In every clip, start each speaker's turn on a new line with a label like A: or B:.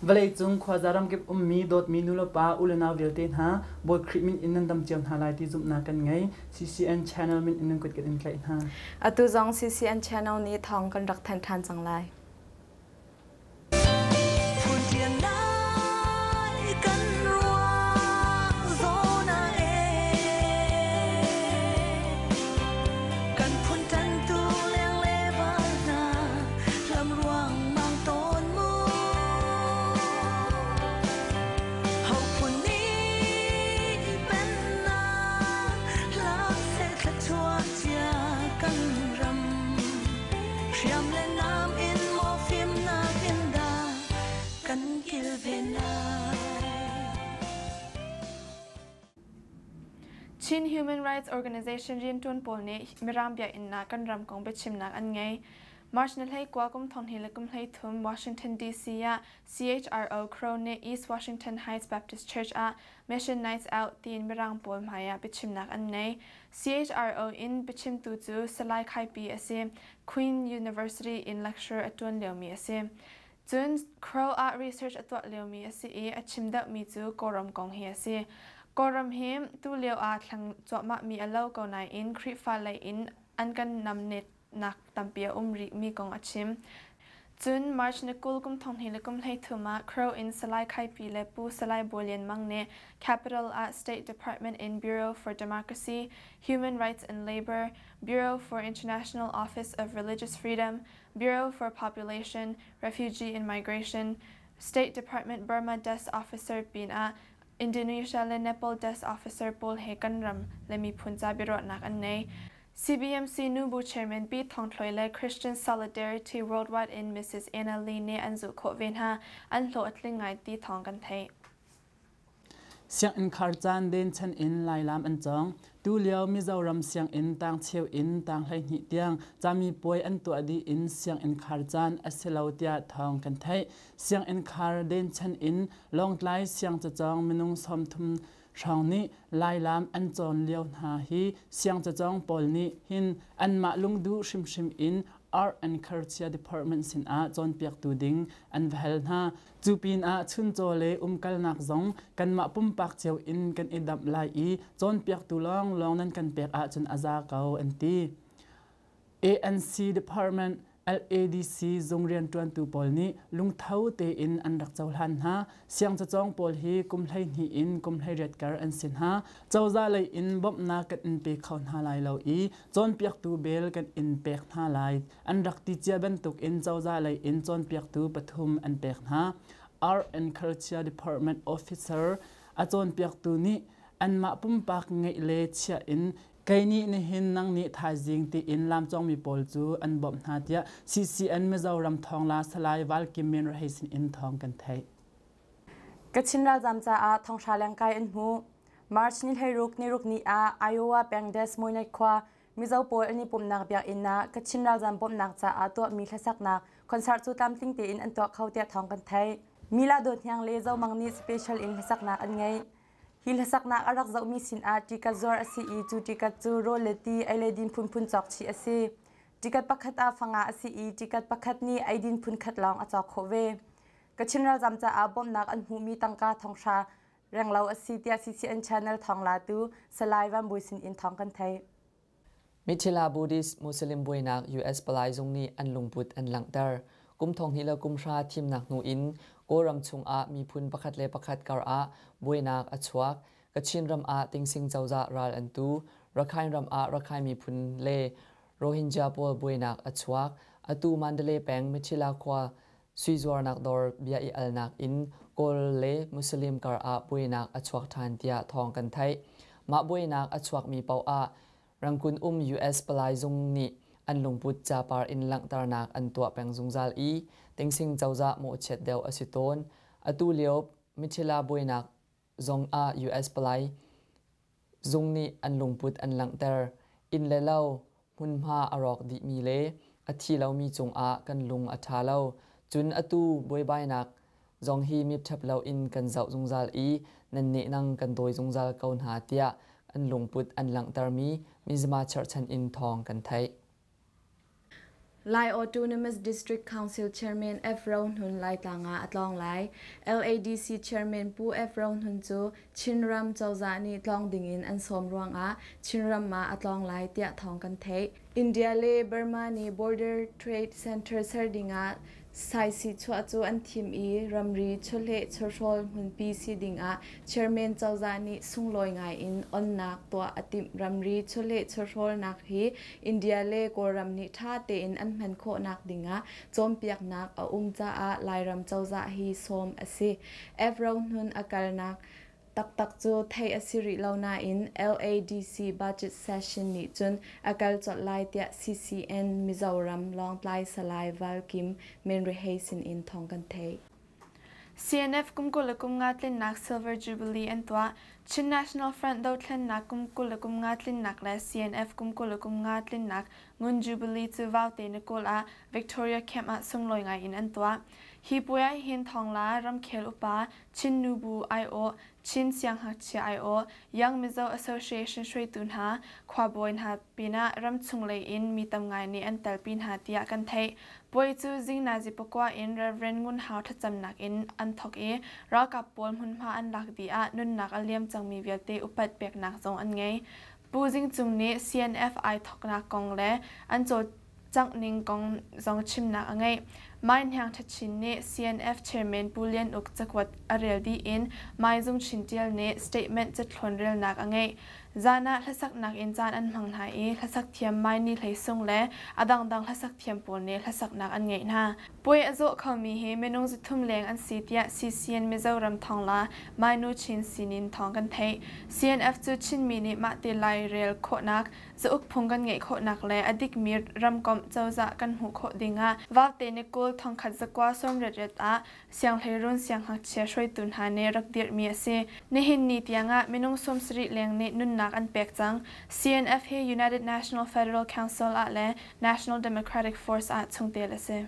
A: Vawleicung khuaza ramkip ummi dawtmi nulepa ulenau vialte hna Bawi Khrih min in nan dam cio hna lai ti zumhnak kan ngei. CCN channel min in nan kut kan in tlaih hna.
B: Atu zong CCN channel nih thawng kan rak thanh ṭhan cang lai. Chin Human Rights Organization rianṭuan pawl nih Mirang biakinn ah kan ram kong biachimnak an ngei. March ni 19 kum 2023 Washington DC ah CHRO Crow nih East Washington Heights Baptist Church ah Mission Nights Out tiin Mirang pawl hmaiah biachimnak an ngei. CHRO in biachimtu cu Salai Khaipi a si. Queen University in lecturer a ṭuan liomi a si. Cun Crow ah research a tuah liomi a si i a chim deuhmi cu Kawlram kong hi a si. Kawlram hi tulio ah thlang cuahmahmi a lo ko nain Khrihfa lei in an kan namnet nak tampi a um rihmi kong a chim. Cun March ni 20 kum 20 le kum 33 ah Crow in Salai Khaipi le Pu Salai Bawi Lian Mang nih Capital ah State Department in Bureau for Democracy, Human Rights and Labor, Bureau for International Office of Religious Freedom, Bureau for Population, Refugee and Migration, State Department Burma Desk Officer pinah Indonesia le Nepal Desk Officer pawl he kan ram le miphun ca biaruahnak an nei. CBMC Nubu Chairman Pi Thawng Thluai le Christian Solidarity Worldwide in Mrs. Anna Lee nih an zulh khawh ve hna. An hlawh a tling ngai ti thawng kan theih.
A: Sianginn khar caan denchan in Lailam an cawng. Tulio Mizoram sianginn tangcheu in tang 12 tiang camipuai an tuah dih in sianginn khar caan a si lo tiah thawng kan theih. Sianginn khar denchan in Lawngtlai siangcacawng minung 30 hrawng nih Lailam an cawn lio hna hi siangcacawng pawl nih hin anmah lungduh hrimhrim in Art and Culture Department sinah cawnpiaktu ding an va hal hna. Cu pinah chuncaw le umkalnak zong kanmah pumpak cio in kan i damh lai i cawnpiaktu lawnglawng nan kan pek ahcun a za ko an ti. ANC Department LADC zung rianṭuantu pawl nih lungtho tein an rak cohlan hna. Siangcacawng pawl hi kum 12 in kum 18 kar an si hna. Cozah lei in bawmhnak kan in pe kho hna lai lo i cawnpiaktu bel kan in pek hna lai. An rak ti cia bantuk in cozah lei in cawnpiaktu pathum an pek hna. Art and Culture Department officer a cawnpiaktu nih anmah pumpak ngeih le chiah in Kei nih nihin nang nih thaizing tiin lamcawngmi pawl cu an bawmh hna tiah CCN Mizoram thawngla Salai Valkim Min Rahei sin in thawng kan theih.
B: Kachin ralzam caah thonghra lengkai an hmu. March ni 16 niruk ni ah Iowa peng Des Moines khua Mizo pawl an i pumhnak biakinn ah Kachin ralzam bawmhnak caah tuahmi hlasaknak concert cu tlamtling tein an tuah kho tiah thawng kan theih. Mila Dawt Hniang le Zomang nih special in hlasaknak an ngei. Hi hlasaknak a rak zohmi sinah tikat zuar a si i cu tikat cu rawl le ti, ei le din phunphun cawk chih a si. Tikat pakhat ah fanga a si i tikat pakhat nih eidin phunkhat lawng a cawk khawh ve. Kachin ralzam caah bawmhnak an hmuhmi tangka thonghra renglo a si tiah CCN channel thawnglatu Salai Van Bui sin in thawng kan theih.
C: Mithila Buddhist Muslim buainak US palai zung nih an lungput an langhter. Kum 20 le kum 10 thimnak hnu in Kawlram chungah miphun pakhat le pakhat kar ah buainak a chuak. Kachin ram ah Tingsing cozah ral an tu. Rakhine ram ah Rakhine miphun le Rohingya pawl buainak a chuak. Atu Mandalay peng Mithila khua sui zuarnak dawr bia i alnak in Kawl le Muslim kar ah buainak a chuak ṭhan tiah thawng kan theih. Mah buainak a chuakmi paoh ah Rangkun um US palai zung nih an lungput capar in langhternak an tuah peng zungzal i Tingsing cozah mawhchiat deuh a si tawn. Atu lio Mithila buainak zong ah US palai zung nih an lungput an langhter. Inn le lo hmunhma a rawk dihmi le a thi lomi cungah kan lung a ṭha lo. Cun atu buaibainak zong hi mipṭhep loin kan zoh zungzal i nan nehnang kan dawi zungzal ko hna tiah an lungput an langhtermi Mizima cherhchan in thawng kan theih.
B: Lai Autonomous District Council Chairman F. Ro Hnun Laitlang ah a tlawng lai. LADC Chairman Pu F. Ro Hnun cu Chinram cozah nih tlawng dingin an sawm ruangah Chinram ah a tlawng lai tiah thawng kan theih. India le Burma nih Border Trade Center ser dingah saisi chuah cu an thim i ramri chawleh chawhrawl hmunpi si dingah chairman cozah nih sunglawi ngai in onnak tuah a timh. Ramri chawleh chawhrawlnak hi India le Kawlram nih ṭha tein an hman khawhnak dingah cawnpiaknak a um caah Lairam cozah hi sawm a si. F. Rohnun a kalnak taktak cu theih a si rih lo nain LADC budget session nih cun a kal colh lai tiah CCN Mizoram Lawngtlai Salai Val Kim Menrihei sinin thawng kan theih.
D: CNF kum 25 tlinnak Silver Jubilee an tuah. Chin National Front dothlennak kum 25 tlinnak le CNF kum 25 tlinnak Ngun Jubilee cu Vaute na kawl ah Victoria Camp ah sunglawi ngai in an tuah. Hi puai ah hin thawngla ramkhel upa Chin Nubu aiawh, Chin Siangngakchia aiawh, Young Mizo Association hruaitu hna, khuabawi hna pinah ramchung lei in mi tam ngai nih an telpi hna tiah kan theih. Puai cu zingnazi pakua in Rev. Ngun Hau thlacamnak in an thawk i ralkap pawl hmunhma an lak dih ah nunnak a liam cangmi vialte upat peknak zong an ngei. Pu Zing Cung nih CNF ai thawknak kong le an cawlcangh ning kong zong chimnak a ngeih. Mai Hniang Ṭhachin nih CNF Chairman Pu Lian Uk cakuat a rel dih in Mai Zung Chin Ṭial nih statement cathlawn relnak a ngeih. Zan ah hlasaknak in caan an hmang hna i hlasak thiam Mai Ni Hlei Sung le a dangdang hlasak thiam pawl nih hlasaknak an ngeih hna. Puai a zawh khomi hi minung 300 leng an si tiah CCN Mizoram thawngla Mainu Chin sinin thawng kan theih. CNF cu Chinmi nih mahte lairel khawhnak, zauk phung kan ngeih khawhnak le a dikmi ramkomh cozah kan hmuh khawh dingah Vaute ni 20 1988 ah sianghleirun siangngakchia hruaitu hna nih rak dirhmi a si. Nihin ni tiangah minung 70 leng nih nunnak an pek cang. CNF hi United National Federal Council ah le National Democratic Force ah chungtel a si.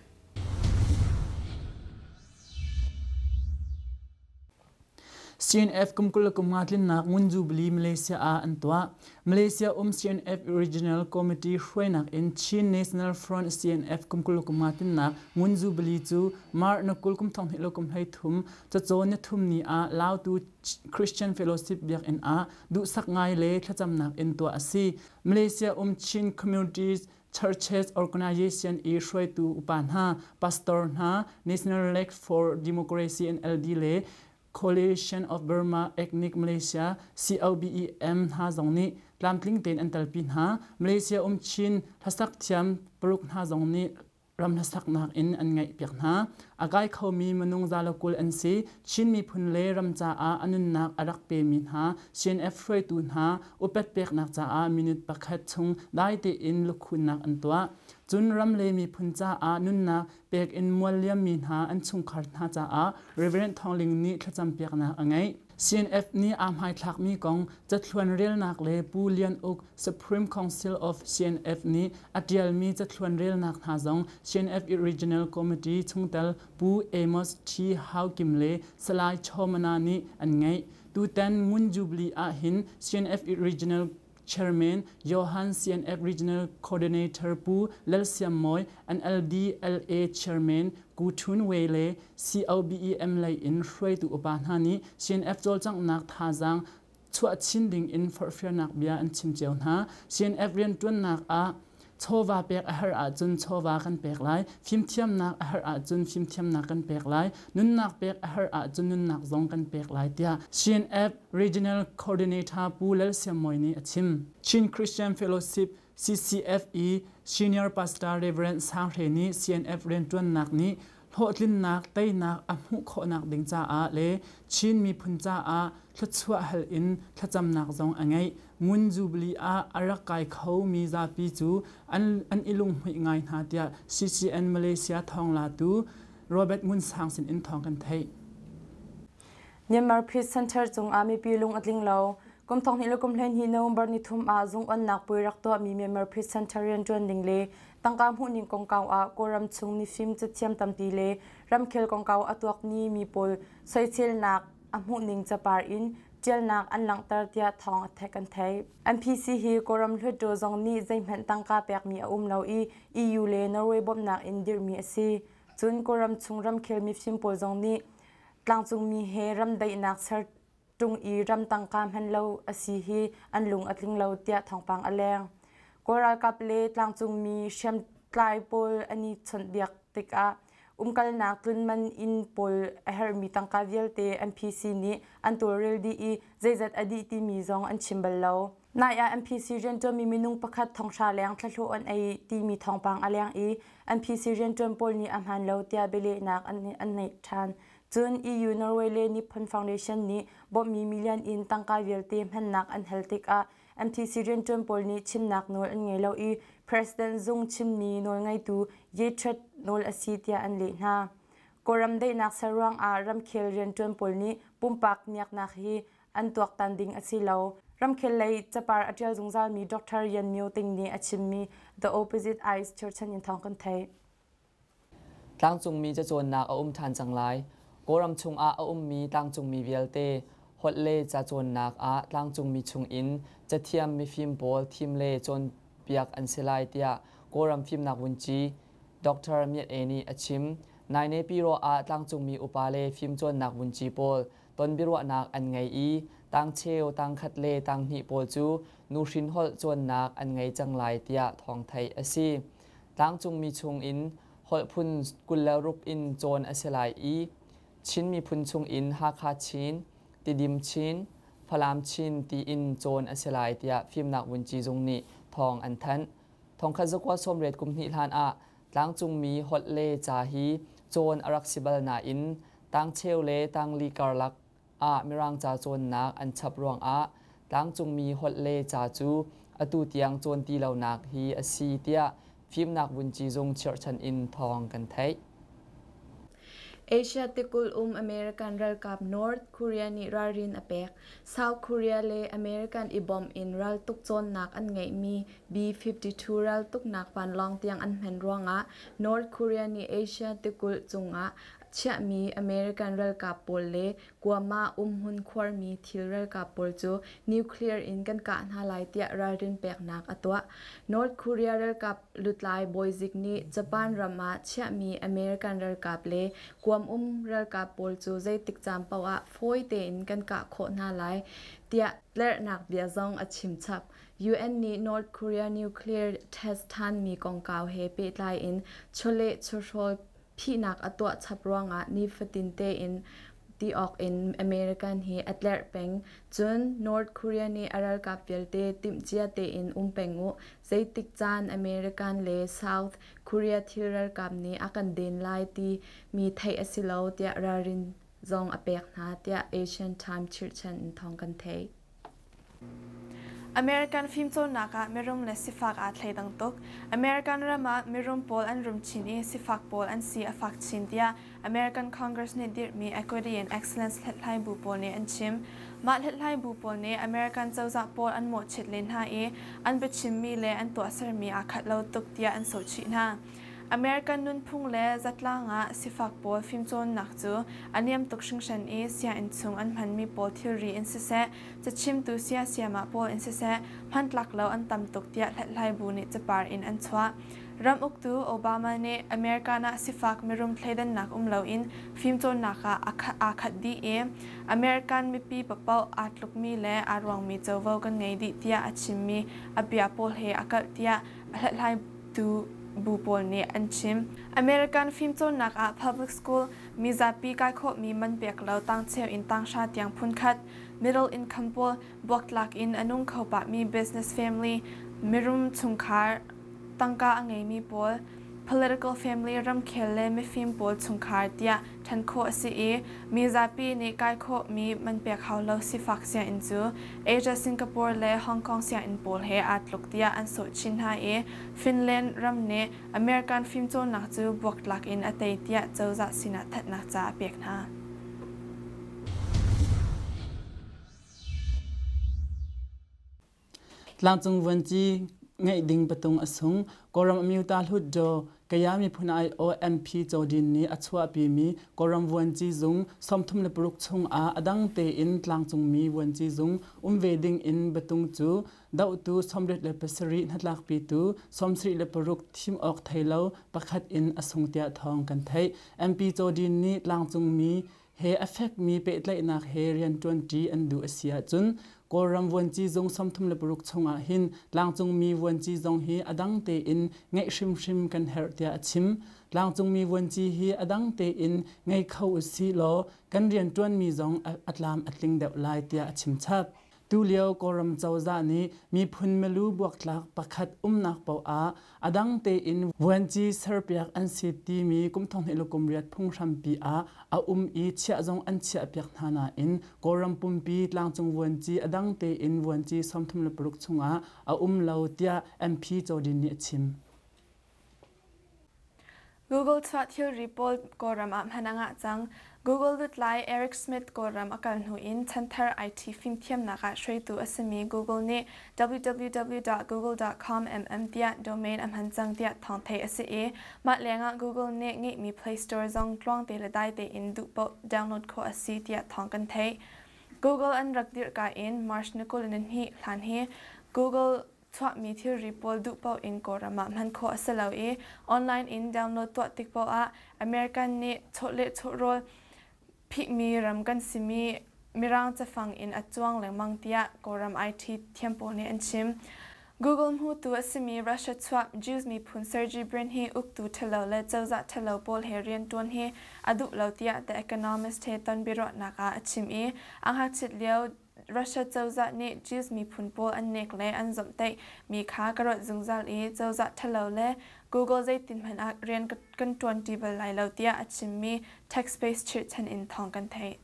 A: CNF kum 25 tlinnak Ngun Jubilee Malaysia ah an tuah. Malaysia um CNF Regional Committee hruainak in Chin National Front CNF kum 25 tlinnak Ngun Jubilee cu March na 20 kum thong hnih lo kum hlei thum cacawn ni thum ni ah Lautu Christian Fellowship biakinn ah duhsak ngai le thlacamnak in tuah a si. Malaysia um Chin Communities Churches Organization i hruaitu upa hna, pastor hna, National League for Democracy NLD le Coalition of Burma Ethnic Malaysia COBEM hna zong nih tlamtling tein an telpi hna. Malaysia um Chin hlasak thiam paruk hna zong nih ram hlasaknak in an ngaihpiak hna. A kai khomi minung 120 an si. Chin miphun le ram caah a nunnak a rak pemi hna CNF hruaitu hna upat peknak caah minute pakhat chung dai tein lukhunnak an tuah. Cun ram le miphun caah nunnak pek in mual liammi hna an chungkhar hna caah Reverend Thawng Ling nih thlacam piaknak a ngeih. CNF nih aa hmaithlakmi kong cathluan relnak le Pu Lian Uk Supreme Council of CNF nih a ṭialmi cathluan relnak hna zong CNF Regional Committee chungtel Pu Amos T. Hau Kim le Salai Chaw Mana nih an ngeih. Tutan Ngun Jubilee ahhin CNF Regional Chairman Johan CNF Regional Coordinator Pu Lal Siam Mawi, NLD LA Chairman Ku Htun Wei le COBEM lei in hruaitu upa hna nih CNF cawlcanghnak thazaang chuah chin ding in forhfialnak bia an chim cio hna. CNF rianṭuannak ah chawva pek a herh ahcun chawva kan pek lai, fimthiamnak a herh ahcun fimthiamnak kan pek lai, nunnak pek a herh ahcun nunnak zong kan pek lai tiah CNF Regional Coordinator Pu Lal Siam Mawi nih a chim. Chin Christian Fellowship CCF i Senior Pastor Reverend Sang Hre nih CNF rianṭuannak nih hlawhtlinnak teinak a hmuh khawhnak ding caah le Chin miphun caah thluachuah hal in thlacamnak zong a ngeih. Ngun Jubilee ah a rak kai kho mi zapi cu an i lunghmuih ngai hna tiah CCN Malaysia thawnglatu Robert Ngun Sang sin in thawng kan theih.
E: Myanmar Peace Center cungah mipi lung a tling lo. Kum thong hnih le kum 12 November ni thum ah zung onnak puai rak tuahmi Myanmar Peace Center rianṭuan ding le tangka hmuhning kongkau ah Kawlram chung mifim cathiam tampi le ramkhel kongkau a tuakni mi pawl soiselnak a hmuhning capar in ṭialnak an langhter tiah thawng a thek an theih. MPC hi Kawlram Hluttaw zong nih zeihmanh tangka pekmi a um lo i EU le Norway bawmhnak in dirhmi a si. Cun Kawlram chung ramkhel mifim pawl zong nih tlangcungmi he ram daihnak ser ṭung i ram tangka hman lo a si hi an lung a tling lo tiah thawngpang a leng. Kawl ralkap le tlangcungmi hriamtlai pawl an i chawnhbiak tikah umkalnak tlunman inn pawl a herhmi tangka vialte MPC nih an tawlrel dih i zeizat a dih timi zong an chim bal lo. Nai ah MPC rianṭuanmi minung pakhat thonghra leng thlahlawh an ei timi thawngpang a leng i MPC rianṭuan pawl nih a hmaan lo tiah bialehnak an neih ṭhan. Cun EU Norway le Nippon Foundation nih bawmhmi million in tangka vialte hmannak an hal tikah MTC rianṭuan pawl nih chimnak nawl an ngei lo i President zung chimmi nawlngeitu Ye Htut nawl a si tiah an leh hna. Kawlram daihnak ser ruangah ramkhel rianṭuan pawl nih pumpak miaknak hi an tuaktan ding a si lo. Ramkhel lei capar a ṭial zungzalmi Dr. Yan Myo Ting nih a chimmi The Opposite Eyes cherchan in thawng kan theih.
C: Tlangcungmi cacawnnak a um ṭhan cang lai. Kawlram chungah a ummi tlangcungmi vialte holh le ca cawnnak ah tlangcungmi chungin cathiam mifim pawl thim le cawnpiak an si lai tiah Kawlram Fimnak Vunci Dr. Myat E nih a chim. Nainepiro ah tlangcungmi upa le fimcawnnak vunci pawl tonbiaruahnak an ngei i tangcheu, tangkhat le tanghnih pawl cu nuhrin holh cawnnak an ngei cang lai tiah thawng theih a si. Tlangcungmi chungin holh phun 26 in cawn a si lai i Chin miphun chungin Hakha Chin, Tidim Chin, Falam Chin tiin cawn a si lai tiah Fimnak Vunci Zung nih thawng an thanh. Thongkhat zakua sawmriat kum hnih hlan ah tlangcungmi holh le ca hi cawn a rak si bal nain tangcheu le tangli karlak ah Mirang ca cawnnak an chap ruangah tlangcungmi holh le ca cu atu tiang cawn ti lonak hi a si tiah Fimnak Vunci Zung chirhchan in thawng kan theih.
B: Asia tikulh um American ralkap North Korea nih ralrin a pek. South Korea le American i bawmh in raltuk cawnnak an ngeihmi B-52 raltuknak vanlawng tiang an hman ruangah North Korea nih Asia tikulh cungah chiahmi American ralkap pawl le Guam ah umhmun khuarmi thil ralkap pawl cu nuclear in kan kah hna lai tiah ralrin peknak a tuah. North Korea ralkap lutlai bawizik nih Japan ram ah chiahmi American ralkap le Guam um ralkap pawl cu zeitik caan paoh ah fawi tein kan kah khawh hna lai tiah tlerhnak bia zong a chim chap. UN nih North Korea nuclear test thanmi kongkau he pehtlai in chawleh chawhrawl phihnak a tuah chap ruangah nifatin tein ti awk in American hi a tlerh peng. Cun North Korea nih a ralkap vialte timhcia tein um peng u. Zeitik caan American le South Korea thil ralkap nih a kan den lai ti mi theih a si lo tiah ralrin zong a pek hna tiah Asian Times chirhchan in thawng kan theih. American fimcawnnak ah mirum le sifak aa thleidang tuk. American ram ah mirum pawl an rum chin i sifak pawl an si a fak chin tiah American Congress nih dirhmi Equity and Excellence hlathlai bu pawl nih an chim. Mah hlathlai bu pawl nih American cozah pawl an mawhchiat len hna i an biachimmi le an tuahsermi aa khat lo tuk tiah an sawhchih hna. American nunphung le zatlang ah sifak pawl fimcawnnak cu a niam tuk hringhran i sianginn chung an hmanmi pawl thilri in siseh, cachimtu siasiamah pawl in siseh, hmantlak lo an tam tuk tiah hlathlai bu nih capar in an chuah. Ram uktu Obama nih American ah sifak mirum thleidannak um loin fimcawnnak ah aa khat dih i American mipi papaoh aa tlukmi le aa ruangmi covo kan ngei dih tiah a chimmi a bia pawl he a kalh tiah hlathlaitu bu pawl nih an chim. American fimcawnnak ah public school mizapi kai khawhmi man pek lo tangcheu in tanghra tiang phunkhat, middle income pawl buaktlak in a nung kho pahmi business family, mirum chungkhar, tangka a ngeimi pawl, political family ramkhel le mifim pawl chungkhar tiah ṭhen khawh a si i mizapi nih kai khawhmi man pek hau lo sifak sianginn cu Asia Singapore le Hong Kong sianginn pawl he aa tluk tiah an sawh chin hna i Finland ram nih American fimcawnnak cu buaktlak in a tei tiah cozah sinah thatnak ca a pek hna.
A: Tlangcung vuanci ngeih ding patung a sung. Kawlram Amyota Hlutdaw Kaya miphun aiawh MP Codin nih a chuahpimi Kawlram Vuanci Zung 36 chungah a dang tein tlangcungmi vuanci zung um ve ding in biatung cu dohtu 87 hnatlakpitu 76 thim awk thei lo pakhat in a sung tiah thawng kan theih. MP Codin nih tlangcungmi he a fekmi pehtlaihnak he rianṭuanṭi an duh a si ahcun Kawlram vuanci zung 36 chungah hin tlangcungmi vuanci zong hi a dang tein ngeih hrimhrim kan herh tiah a chim. Tlangcungmi vuanci hi a dang tein ngei kho usih law kan rianṭuanmi zong a tlam a tling deuh lai tiah a chim chap. Tulio Kawlram cozah nih miphun milu buaktlak pakhat umnak paoh ah a dang tein vuanci serpiak an si timi kum 2008 phunghrampi ah a um i chiah zong an chiahpiak hna nain Kawlram pumpi tlangcung vuanci a dang tein vuanci 36 chungah a um lo tiah MP Codin nih a chim.
B: Google chuah thilri pawl Kawlram ah hman a ngah cang. Google lutlai Eric Schmidt Kawlram a kal hnu in chanthar IT fimthiamnak ah hruaitu a simi Google nih www.google.com mm tiah domain a hman cang tiah thawng theih a si i mah lengah Google nih ngeihmi Play Store zong tluangte le dai tein duh paoh download khawh a si tiah thawng kan theih. Google an rak dirhka in March ni 22 hlan hi Google chuahmi thilri pawl duh paoh in Kawlram ah hman khawh a si lo i online in download tuah tik paoh ah American nih chawleh chawhrawl phihmi ram kan simi Mirang cafang in a cuang lengmang tiah Kawlram IT thiam pawl nih an chim. Google hmutu a simi Russia chuak Jews miphun Sergey Brin hi uktu ṭhalo le cozah ṭhalo pawl he rianṭuan hi a duh lo tiah The Economist he ton biaruahnak ah a chim i a ngakchit lio Russia cozah nih Jews miphun pawl an nek le an zomhtaih mi kha ka ruat zungzal i cozah ṭhalo le Google zeitin hmanh ah rian kan ṭuanṭi bal lai lo tiah a chimmi TechSpace chirhchan in thawng kan theih.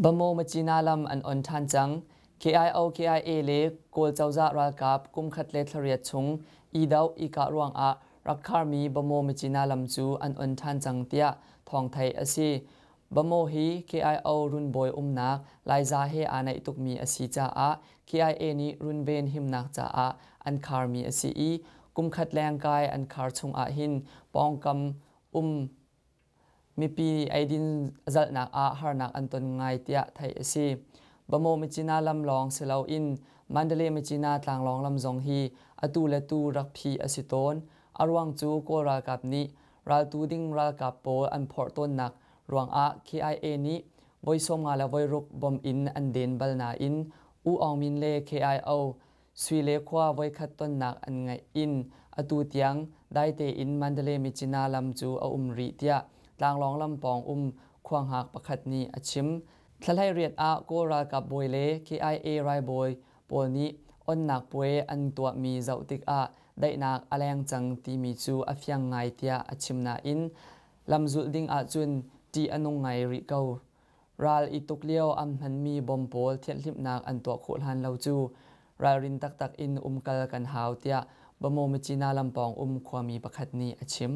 C: Bamo Macina lam an on ṭhan cang. KIO KIA le Kawl cozah ralkap kumkhat le thlariat chung i doh i kah ruangah rak kharmi Bamo Macina lam cu an on ṭhan cang tiah thawng theih a si. Bamaw hi KIO runbawi umnak Laiza he aa naih tukmi a si caah KIA nih runven himnak caah an kharmi a si i kumkhat lengkai an khar chung ahhin pawngkam um mipi eidin zalhnak ah harnak an ton ngai tiah theih a si. Bamaw Myitsina lam lawng si loin Mandalay Myitsina tlanglawng lam zong hi atu le tu rak phih a si tawn. A ruang cu Kawl ralkap nih Raltu ding ralkap pawl an phorh tawnnak ruangah KIA nih voi 50 le voi ruk bom in an den bal nain U Aung Min le KIO Sui le khua voikhat tonnak an ngeih in atu tiang dai tein Mandalay Myitsina lam cu a um rih tiah tlanglawng lam pawng um khuanghak pakhat nih a chim. Thlahlei riat ah Kawl ralkap bawi le KIA raibawi pawl nih onnak puai an tuahmi zoh tikah daihnak a leng cang timi cu a fiang ngai tiah a chim nain lamzulh ding ahcun ṭih a nung ngai rih ko. Ral i tuk lio an hmanmi bom pawl thianhhlimhnak an tuah khawh hlan lo cu ralrin taktak in umkal kan hau tiah Bamaw Myitsina lampawng um khuami pakhat nih a chim.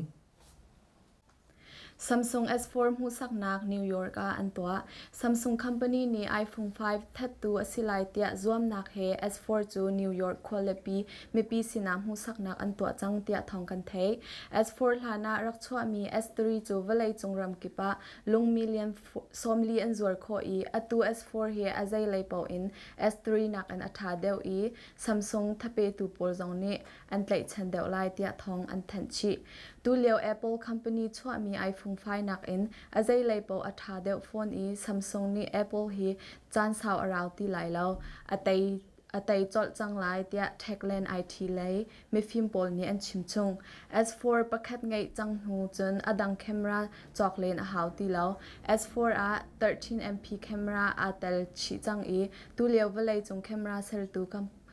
B: Samsung S4 hmuhsaknak New York ah an tuah. Samsung company nih iPhone 5 thattu a si lai tiah zuamnak he S4 cu New York khualipi mipi sinah hmuhsaknak an tuah cang tiah thawng kan theih. S4 hlan ah rak chuahmi S3 cu vawleicung ramkip ah lung million 40 an zuar khawh i atu S4 hi a zeilei paoh in S3 nakin a ṭha deuh i Samsung thapetu pawl zong nih an tlaihchan deuh lai tiah thawng an thanh chih. Tulio Apple company chuahmi iPhone 5 nakin a zeilei paoh a ṭha deuh fawn i Samsung nih Apple hi caan sau a rau ti lai lo, a tei a tei colh cang lai tiah Techland IT lei mifim pawl nih an chim chung. S4 pakhat ngeih cang hnu cun a dang camera cawk len a hau ti lo. S4 ah 13 MP camera aa tel chih cang i tulio vawleicung camera sertu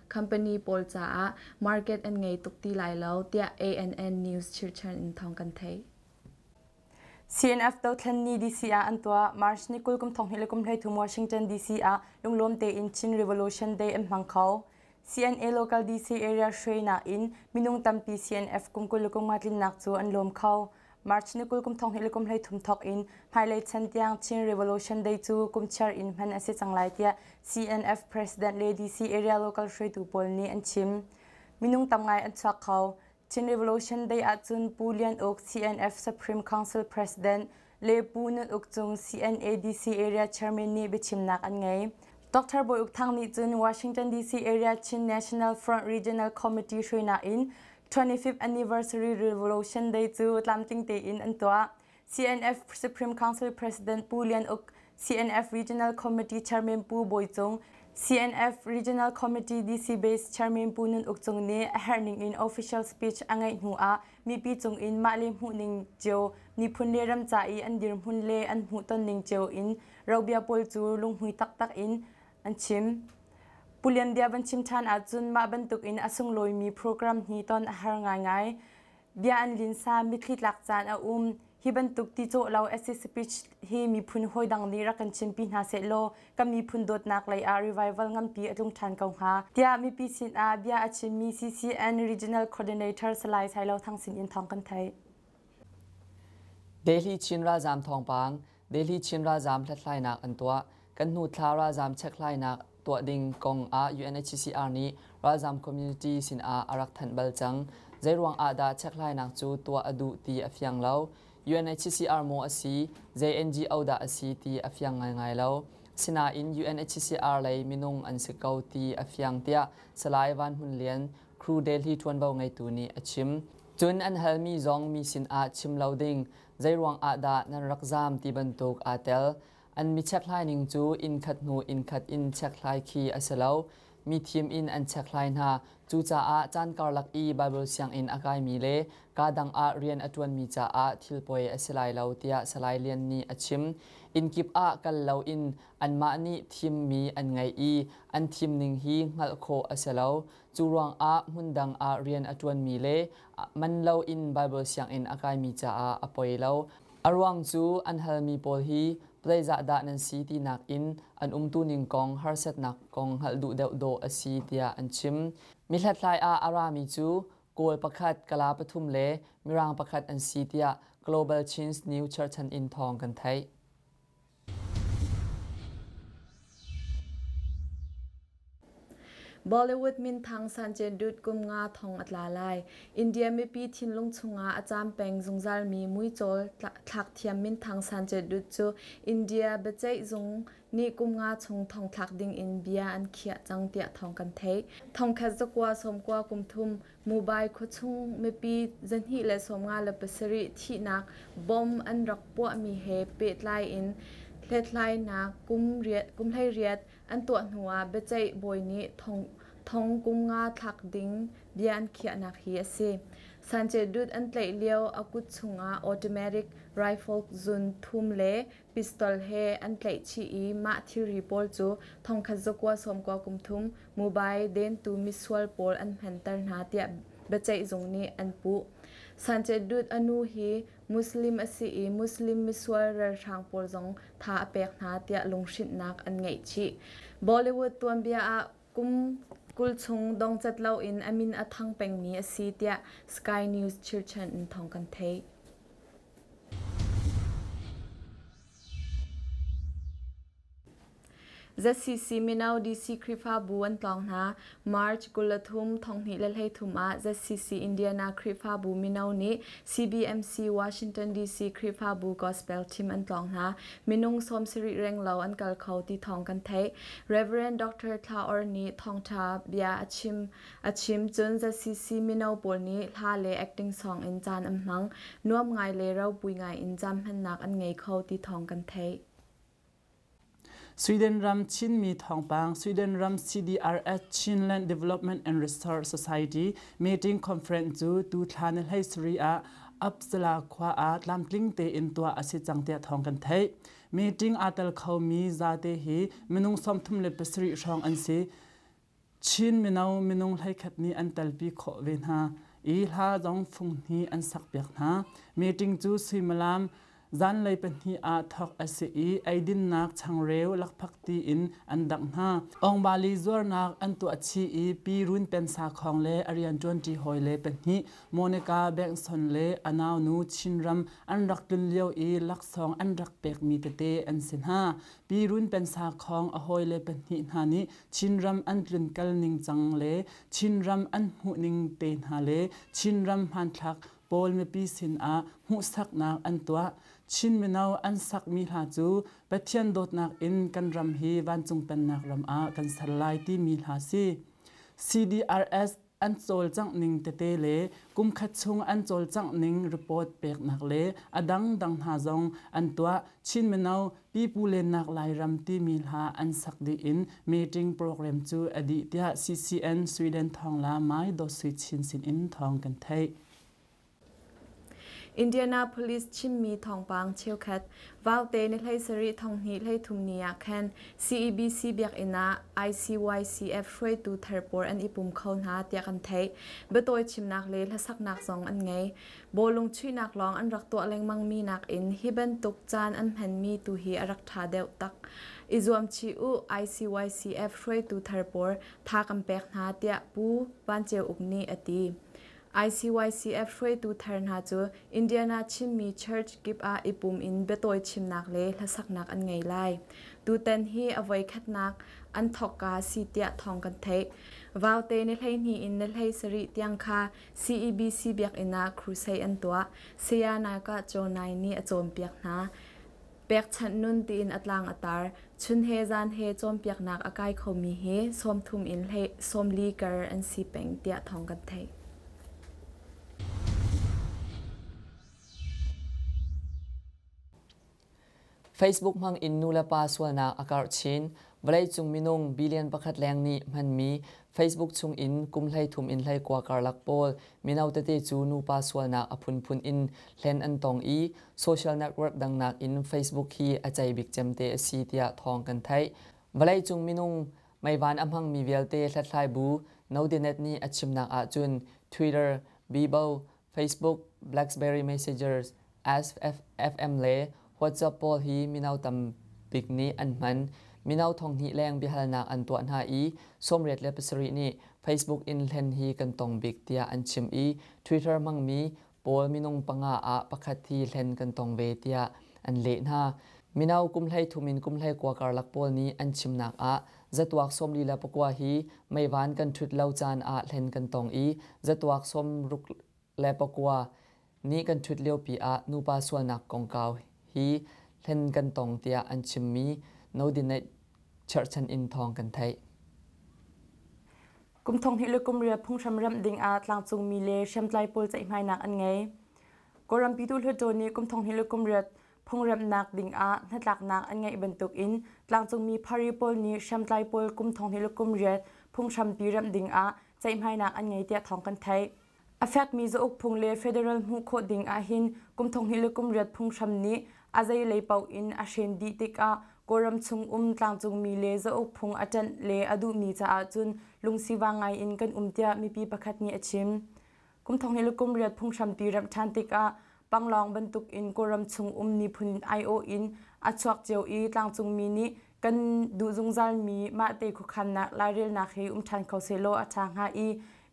B: company pawl caah market an ngei tuk ti lai lo tiah ANN News chirchan in thawng kan theih.
E: CNF dothlen ni DC ah an tuah. March ni 20 kum 2023 Washington DC ah lunglawm tein Chin Revolution Day an hmang kho. CNA local DC area hruainak in minung tampi CNF kum 20 kum tlinnak cu an lawm kho. March ni 20 kum 2023 thawk in hmailei chan tiang Chin Revolution Day cu kum chiar in hman a si cang lai tiah CNF President le DC area local hruaitu pawl nih an chim. Minung tam ngai an chuak kho. Chin Revolution Day ahcun Pu Lian Uk CNF Supreme Council President le Pu Nun Uk Cung CNADC Area Chairman nih biachimnak an ngei. Dr. Bawi Uk Thang nih cun Washington DC Area Chin National Front Regional Committee hruainak in 25th Anniversary Revolution Day cu tlamtling tein an tuah. CNF Supreme Council President Pu Lian Uk, CNF Regional Committee Chairman Pu Bawi Cung, CNF Regional Committee DC Base Chairman Pu Nun Uk Cung nih a herh ning in official speech a ngeih hnu ah mipi cung in mah le hmuh ning cio miphun le ram ca i an dirhmun le an hmuhton ning cio in robia pawl cu lunghmui taktak in an chim. Pu Lian bia van chim ṭhan ahcun mah bantuk in a sunglawimi program hi ton a har ngaingai. Bia an linsa mitthli tlak caan a um. Hi bantuk ti cawh lo acid speech hi miphun hawi dang nih rak kan chimpi hna sehlaw kan miphun dawtnak lei ah revival nganpi a tlung ṭhan ko hnga. Tiah mipi sin ah bia a chimmi CCN Regional Coordinator Salai Sailo Thang sin in thawng kan theih.
C: Delhi Chin ralzaam thawngpang Delhi Chin ralzaam hlathlainak an tuah. Kan hnu thla ralzaam chekhlainak tuah ding kong ah UNHCR nih ralzaam community sinah a rak thanh bal cang. Zeiruang ah dah chekhlainak cu tuah a duh ti a fiang lo. UNHCR maw a si, zei NGO dah a si ti a fiang ngaingai lo. Sinain UNHCR lei minung an si ko ti a fiang tiah Salai Van Hmun Lian, Crew Delhi ṭuanvo ngeitu nih a chim. Cun an halmi zong mi sinah chim lo ding, zeiruang ah dah nan rak zaam ti bantuk aa tel. An mi chekhlai ning cu inn khat hnu inn khat in chekhlai khi a si lo. Mi thim in an chekhlai hna. Cucaah caan karlak i Baibal sianginn a kaimi le kaa dang ah rian a ṭuanmi caah thil poi a si lai lo tiah Salai Lian nih a chim. Inn kip ah kal loin anmah nih thimmi an ngei i an thim ning hi hngalh khawh a si lo. Cu ruangah hmundang ah rian a ṭuanmi le man loin Baibal sianginn a kaimi caah a poi lo. A ruang cu an halmi pawl hi zeizah dah nan si tinak in an umtuning kong harsatnak kong hngalh duh deuh dawh a si tiah an chim. Mi hlathlai ah a rami cu Kawl pakhat, Kala pathum le Mirang pakhat an si tiah Global Chins New cherhchan in thawng kan theih.
B: Bollywood minthang Sanjay Dutt kum nga thong a tla lai. India mipi thinlung chungah a caam peng zungzalmi muicawl thlakthiam minthang Sanjay Dutt cu India biaceih zung nih kum nga chung thongthlak dingin bia an khiah cang tiah thawng kan theih. Thongkhat zakua sawmkua kum thum Mumbai khuachung mipi 257 thihnak bomb an rak puahmi he pehtlai in hlethlainak kum 18 an tuah hnuah biaceih bawi nih thong kum nga thlak ding bia an khiahnak hi a si. Sanjay Dutt an tlaih lio a kut chungah automatic rifle zun thum le pistol he an tlaih chih i mah thilri pawl cu thongkhat zakua sawmkua kum thum Mobile dentu misual pawl an hmanter hna tiah biaceih zung nih an puh. Sanjay Dutt a nu hi Muslim a si i Muslim misual ralhrang pawl zong tha a pek hna tiah lunghrinhnak an ngeih chih. Bollywood tuanbia ah kum 20 chung dongcat loin a min a thang pengmi a si tiah Sky News chirchan in thawng kan theih. ZCC Mino DC Khrihfabu an tlawng hna. March 23, 2023 ah ZCC Indiana Khrihfabu mino nih CBMC Washington DC Khrihfabu Gospel Team an tlawng hna. Minung 70 renglo an kal kho ti thawng kan theih. Reverend Dr. Thla Or nih thawngtha bia a chim. A chim cun ZCC mino pawl nih hla le acting song in caan an hmang. Nuam ngai le ropui ngai in caan hmannak an ngei kho ti thawng kan theih.
A: Sweden ram Chinmi thawngpang Sweden ram CDRS Chinland Development and Research Society meeting conference cu tu thla ni hlei sarih ah Uppsala khua ah tlamtling tein tuah a si cang tiah thawng kan theih. Meeting aa tel khomi zate hi minung 37 hrawng an si. Chin mino minung hleikhat nih an telpi khawh ve hna i hla zong fung hnih an sakpiak hna. Meeting cu suimilam Zanlei pahnih ah thawk a si i eidinnak changreu lakphakti in an dangh hna. Awngbali zuarnak an tuah chih i Pi Run Pen Sakhong le a rianṭuanṭi hawile pahnih Monica Bengson le a naunu Chinram an rak tlun lio i laksawng an rak pekmi tete an si hna. Pi Run Pen Sakhong a hawile pahnih hna nih Chinram an tlunkal ningcang le Chinram an hmuhning te hna le Chinram hmanthlak pawl mipi sinah hmuhsaknak an tuah. Chin mino an sakmi hla cu Pathian dawtnak in kan ram hi vancung pennak ram ah kan ser lai timi hla si. CDRS an cawlcangh ning tete le kumkhat chung an cawlcangh ning report peknak le a dangdang hna zong an tuah. Chin mino pipu lennak Lairam timi hla an sak dih in meeting program cu a dih tiah CCN Sweden thawngla Mai Dawt Sui Chin sin in thawng kan theih.
B: Indianapolis chimmi thawngpang cheukhat Vaute ni 17 thonghnih 13 ni ah khan CEBC biakinn ah ICYCF hruaitu thar pawl an i pum kho hna tiah kan theih. Biatawi chimnak le hlasaknak zong an ngei. Bawlung chuihnak lawng an rak tuah lengmangmi nakin hi bantuk caan an hmanmi tu hi a rak ṭha deuh tak. I zuam chih u ICYCF hruaitu thar pawl tha kan pek hna tiah Pu Van Ceu Uk nih a ti. ICYCF hruaitu thar hna cu Indiana Chinmi Church kip ah i pum in biatawi chimnak le hlasaknak an ngei lai. Tutan hi a voikhatnak an thawkka si tiah thawng kan theih. Vaute ni 12 in ni 17 tiang kha CEBC biakinn ah crusade an tuah. Saya Naika Chawnai nih a cawnpiak hna. Pekchanh nun tiin a tlang a tar. Chun he zan he cawnpiaknak a kai khomi hi 30 in 40 kar an si peng tiah thawng kan theih.
C: Facebook hmang in nulepa sualnak a karh chin. Vawleicung minung billion pakhat leng nih hmanmi Facebook chung in kum 13 in 19 karlak pawl mino tete cu nupa sualnak a phunphun in hlen an tong i social network dang nakin Facebook hi a cei bik cem te a si tiah thawng kan theih. Vawleicung minung meivan a hmangmi vialte hlathlai bu Nodinet nih a chimnak ahcun Twitter, Bebo, Facebook, BlackBerry Messenger, SFM le WhatsApp pawl hi mino tam bik nih an hman. Mino 2000 leng biahalnak an tuah hna i 87 nih Facebook in hlen hi kan tong bik tiah an chim i Twitter hmangmi pawl minung panga ah pakhat hi hlen kan tong ve tiah an leh hna. Mino kum 13 in kum 19 karlak pawl nih an chimnak ah zatuak 49 hi meivan kan ṭhut lo caan ah hlen kan tong i zatuak 69 nih kan ṭhut liopi ah nupa sualnak kongkau hi hlen kan tong tiah an chimmi Nodinate cherhchan in thawng kan theih.
E: Kum 2000 le kum riat phunghram remh ding ah tlangcungmi le hriamtlai pawl ceihmainak an ngei. Kawlram Pyituh Hluttaw nih kum 2000 le kum riat phungremhnak ding ah hnatlaknak an ngeih bantuk in tlangcungmi phari pawl nih hriamtlai pawl kum 2000 le kum riat phunghrampi remh ding ah ceihmainak an ngei tiah thawng kan theih. A fekmi zauk phung le federal hmuh khawh ding ahhin kum 2000 le kum riat phunghram nih a zeilei paoh in a hren dih tikah Kawlram chung um tlangcungmi le zauk phung a ṭanh le a duhmi caah cun lungsivang ngai in kan um tiah mipi pakhat nih a chim. Kum 2000 le kum riat phunghrampi remh ṭhan tikah Panglong bantuk in Kawlram chung um miphun aiawh in a chuak cio i tlangcungmi nih kan duh zungzalmi mahte khuakhannak lairelnak hi um ṭhan kho sehlaw a ṭha hnga i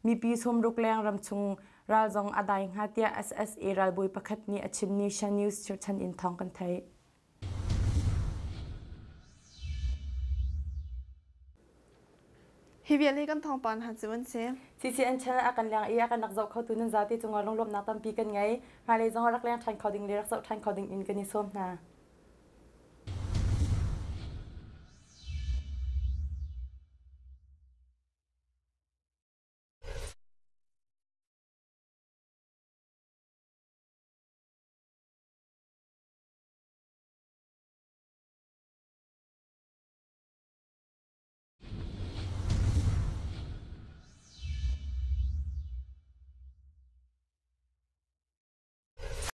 E: mipi 60 leng ramchung ral zong a dai hnga tiah SSA ralbawi pakhat nih a chimmi Shan News chirhchan in thawng kan theih.
B: Hi vial hi kan thawngpang hna cu an si.
E: CCN channel a kan leng i a kan rak zoh khotu nan zate cungah lunglawmhnak tampi kan ngei. Hmailei zong rak leng ṭhan kho ding le rak zoh ṭhan kho ding in kan i sawm hna.